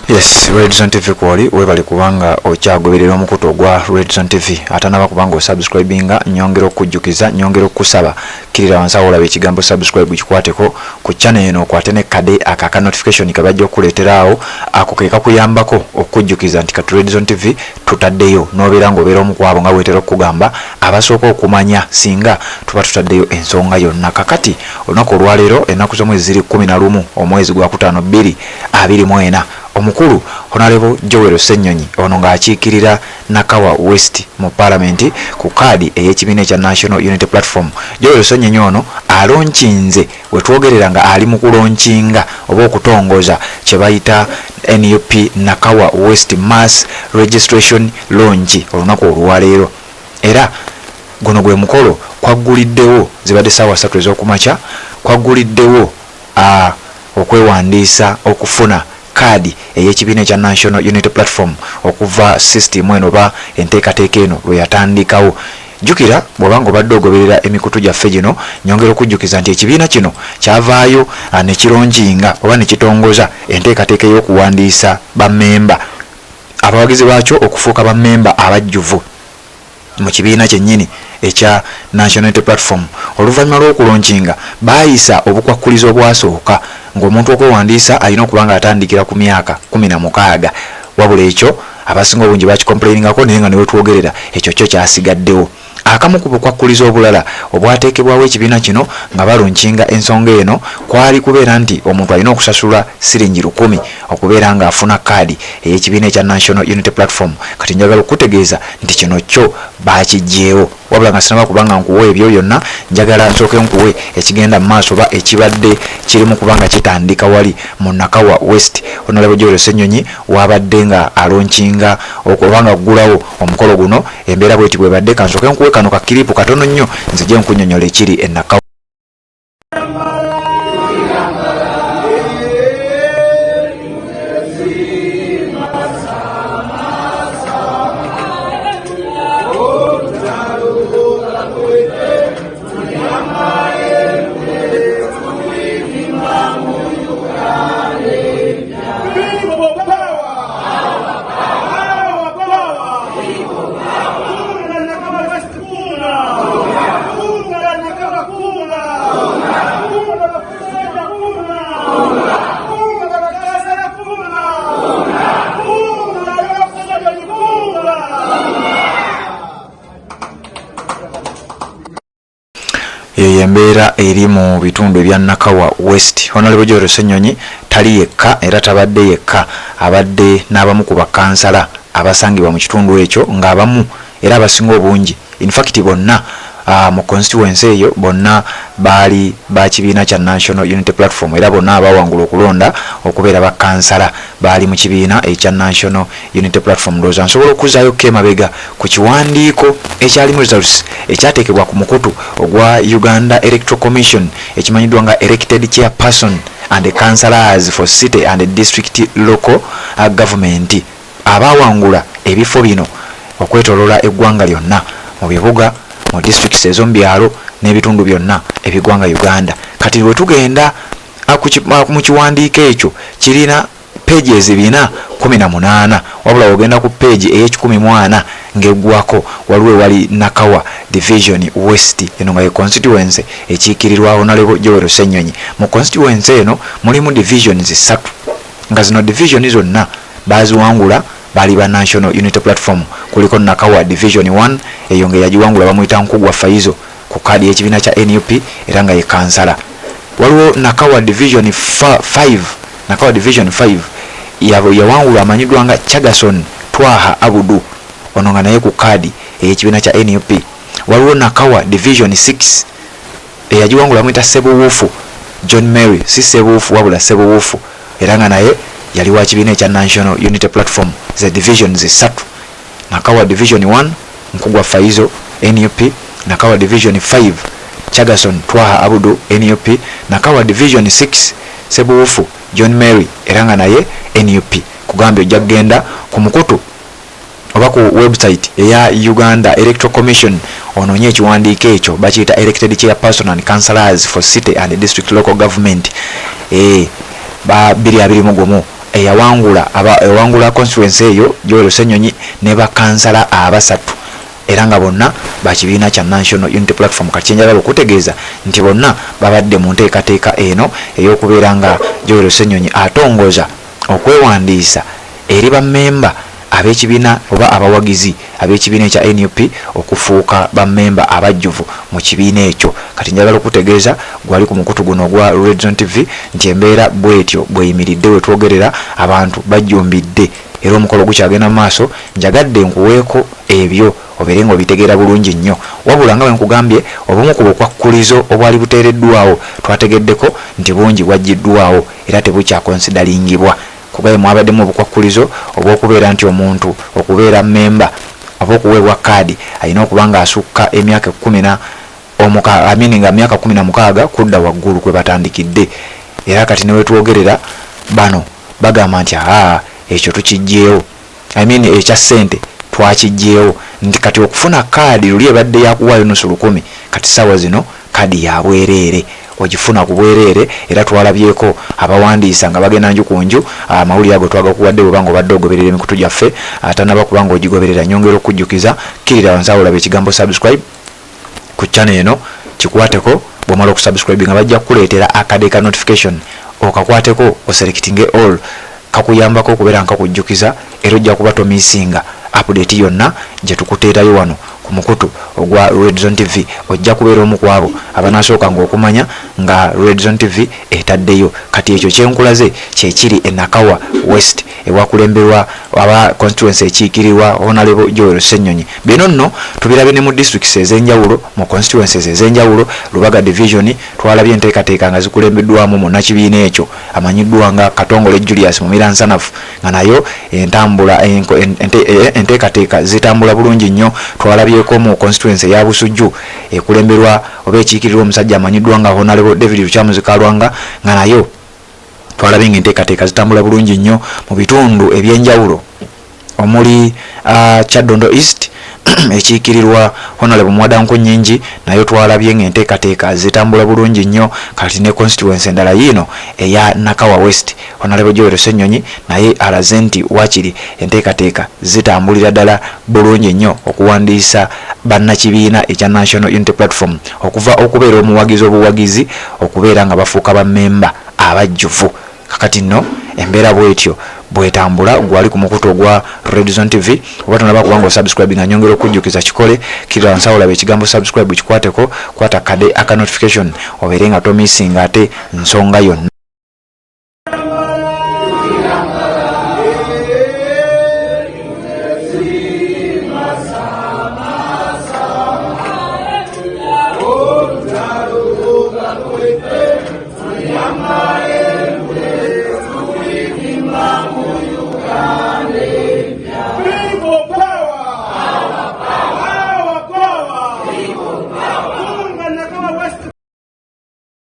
Yes, Redson TV kwoli, webale kubanga okyagoberera omukutu ogwa Redson TV. Atanaba kubanga osubscribinga, nyongera okujjukiza, nyongera okusaba, kirira wansi awo olaba ekigambo subscribe, kikwateko ku channel eno, okwate ne kade aka notification kabajja okukuleetera awo, ako ke kakuyambako okujjukiza nti kati Redson TV tutaddeyo, n'obeera ng'obeera omu ku abo nga weetera okukugamba abasooka okumanya singa tuba tutaddeyo ensonga yonna. Kakati olunaku olwaleero, ennaku z'omwezi ziri 11 omwezi gwa 5 2024, omukulu Honorable Joel Ssenyonyi, ono ng'akiikirira Nakawa West mu Paalamenti ku kaadi ey'ekibiina ekya National Unity Platform, Joel Ssenyonyi ono alaunchinze, wetwogerera nga ali mu kulaunchinga oba okutongoza kye bayita NUP Nakawa West Mass Registration Launch olunaku olwaleero. Era guno gwe mukolo kwagguliddewo, zibadde ssaawa 3 ez'okumakya, kwagguliddewo okwewandiisa okufuna kaadi ey'ekibiina ekya National Unity Platform okuva system eno oba enteekateeka eno lwe yatandikawo. Jjukira bw'obanga obadde ogoberera emikutu gyaffe gino, nyongera okujjukiza nti ekibiina kino kyavaayo ne kilaunchinga oba ne kitongoza enteekateeka ey'okuwandiisa bammemba, abawagizi baakyo, okufuuka bammemba abajjuvu mu kibiina kyennyini ekya National Unity Platform. Oluvannyuma lw'okulaunchinga, baayisa obukwakkulizo obwasooka ng'omuntu okwewandiisa alina okuba nga atandikira ku myaka 16, wabula ekyo abasinga obungi bakicomplainingako, naye nga newetwogerera ekyo kyo kyasigaddewo. Akamu ku bukwakkulizo obulala obwateekebwawo ekibiina kino nga balaunchinga ensonga eno kwali kubeera nti omuntu alina okusasula siringi 1000 okubeera ng'afuna kaadi ey'ekibiina ekya National Unity Platform. Kati njagala okukutegeeza nti kino kyo bakiggyeewo. Wabula nga sinaba kubanga nkuwa ebyo byonna, njagala nsooke nkuwe ekigenda mu maaso oba ekibadde kirimu kubanga kitandika wali mu Nakawa West. Honorable Joel Ssenyonyi wabadde nga alaunchinga oba nga aggulawo omukolo guno. Embeera bweti bwebadde. Kansooke nkuwe kano ka clip katono nnyo, nzije nkunnyonnyola ekiri e Nakawa. People power! Our power! Kura Nakawa West kura! Kura Nakawa kura! Kura Bakusanya kura! Kura Bakasana kura! Kura Bakusanya kura! Eyo yembeera eri mu bitundu ebya Nakawa West. Honorable Joel Ssenyonyi tali yekka era tabadde yekka, abadde n'abamu ku bakansala abasangibwa mu kitundu ekyo, ng'abamu era abasinga obungi, in fact bonna mu constituency eyo bonna baali ba kibiina kya National Unity Platform, era bonna abawangula okulonda okubeera bakansala baali mu kibiina ekya National Unity Platform. Ndowooza nsobola okuzaayo ko emabega ku kiwandiiko ekyalimu results ekyateekebwa ku mukutu ogwa Uganda Electoral Commission ekimanyiddwa nga Elected Chairperson and Councillors for City and District Local Government, abawangula ebifo bino okwetoloola eggwanga lyonna, mu bibuga, mu districts ez'omu byalo n'ebitundu byonna eby'eggwanga Uganda. Kati bwe tugenda mu kiwandiiko ekyo, kirina pages 418, wabula ogenda ku page ey'e140 ng'eggwako, waliwo ewali Nakawa Division West, eno nga ye constituency ekiikirirwa Honorable Joel Ssenyonyi. Mu constituency eno mulimu divisions ssatu, nga zino division zonna baziwangula baali ba National Unity Platform. Kuliko Nakawa Division 1, eyo nga eyagiwangula bamuyita Nkugwa Faizo ku kaadi y'ekibiina kya NUP era nga ye kansala. Waliwo Nakawa Division 5, Nakawa Division 5 yawangulwa amanyiddwa nga Chagason Twaha Abudu, ono nga naye ku kaadi ey'ekibiina kya NUP. Waliwo Nakawa Division 6, eyagiwangula bamuyita Sebuwufu John Mary, si Sebuwufu wabula Sebuwufu, era nga naye yali wa kibiina ekya National Unity Platform. Ze divisions ssatu: Nakawa Division 1, Nkugwa Faizo, NUP; Nakawa Division 5, Chagason Twaha Abudu, NUP; Nakawa Division 6, Sebuwufu John Mary, era nga naye NUP. Kugambye ojja kugenda ku mukutu oba ku website eya Uganda Electoral Commission onoonye ekiwandiiko ekyo, bakiyita Elected Chairperson and Councillors for City and District Local Government ba 2021. Eyawangula ewangula constituency eyo Joel Ssenyonyi ne bakansala abasatu era nga bonna ba kibiina kya National Unity Platform. Kati kyenjagala okutegeeza nti bonna babadde mu nteekateeka eno ey'okubeera nga Joel Ssenyonyi atongoza okwewandiisa eri bammemba ab'ekibiina oba abawagizi ab'ekibiina ekya nup okufuuka bammemba abajjuvu mu kibiina ekyo. Kati njagala okutegeeza gwali ku mukutu guno ogwa Redzone TV nti embeera bwetyo bweyimiridde wetwogerera, abantu bajjumbidde era omukolo gukyagenda mu maaso. Njagadde nkuweeko ebyo obeere nga obitegeera bulungi nnyo. Wabula nga bwe nkugambye, obumu ku bukwakkulizo obwali buteereddwawo twategeddeko nti bungi bwaggyiddwawo era tebukyakonsidalingibwa, kuba mwabaddemu obukwakkulizo obw'okubeera nti omuntu okubeera mmemba oba okuweebwa kaadi alina okuba ng'asukka emyaka ekkumi na amini nga myaka 16 kudda waggulu kwe batandikidde. Era kati ne wetwogerera bano bagamba nti aa, ekyo tukiggyeewo, I mean ekya ssente twakiggyeewo, nti kati okufuna kaadi luli ebadde yakuwaayo nusu lukumi, kati ssaawa zino kaadi ya bwereere, ogifuna ku bwereere. Era twalabyeko abawandiisa nga bagenda nju ku nju. Amawulire ago twagakuwadde bweba nga obadde ogoberera emikutu gyaffe. Atanaba kuba nga ogigoberera, nyongera okukujjukiza, kkirira wansi awo olaba ekigambo subscribe ku channel eno, kikwateko. Bw'omala okusubscribe nga bajja kukuleetera akade ka notification, okakwateko oselectinge all, kakuyambako okubeera nga kakujjukiza era ojja kuba tomisinga update yonna gye tukuteerayo wano ku mukutu ogwa Redzone TV. Ojja kubeera omu ku abo abanaasookanga okumanya nga Redzone TV etaddeyo. Kati ekyo kyenkulaze kyekiri e Nakawa West ewakulemberwa aba constituency ekiikirirwa Honorable Joel Ssenyonyi. Bino nno tubirabye ne mu districts ez'enjawulo, mu constituencies ez'enjawulo. Lubaga Division twalabye enteekateeka nga zikulembeddwamu munnakibiina ekyo amanyiddwa nga Katongole Julius Mumira Nsanafu, nga nayo entambula enteekateeka zitambula bulungi nnyo. Twalabyeko mu constituency eya Busujju ekulemberwa oba ekiikirirwa omusajja amanyiddwa nga Honorable David Lukyamuzi Kalwanga, nga nayo twalabye nga enteekateeka zitambula bulungi nnyo. Mu bitundu ebyenjawulo omuli Kyaddondo East ekiikirirwa Honorable Muwada Nkunnyingi, nayo twalabye nga enteekateeka zitambula bulungi nnyo. Kati ne constituency endala yiino eya Nakawa West, Honorable Joel Ssenyonyi naye alaze nti wakiri enteekateeka zitambulira ddala bulungi nnyo okuwandiisa bannakibiina ekya National Unity Platform okuva okubeera omuwagizi obuwagizi okubeera nga bafuuka bammemba abajjuvu. Kakati nno embeera bwetyo bwetambula. Gwali ku mukutu ogwa Redzone TV, oba tonaba kubanga osubscribe nga nyongera okujjukiza, kikole. Kkirira wansi awo olaba ekigambo subscribe, kikwateko, kwata kade aka notification obeere nga tomisinga ate nsonga yonna.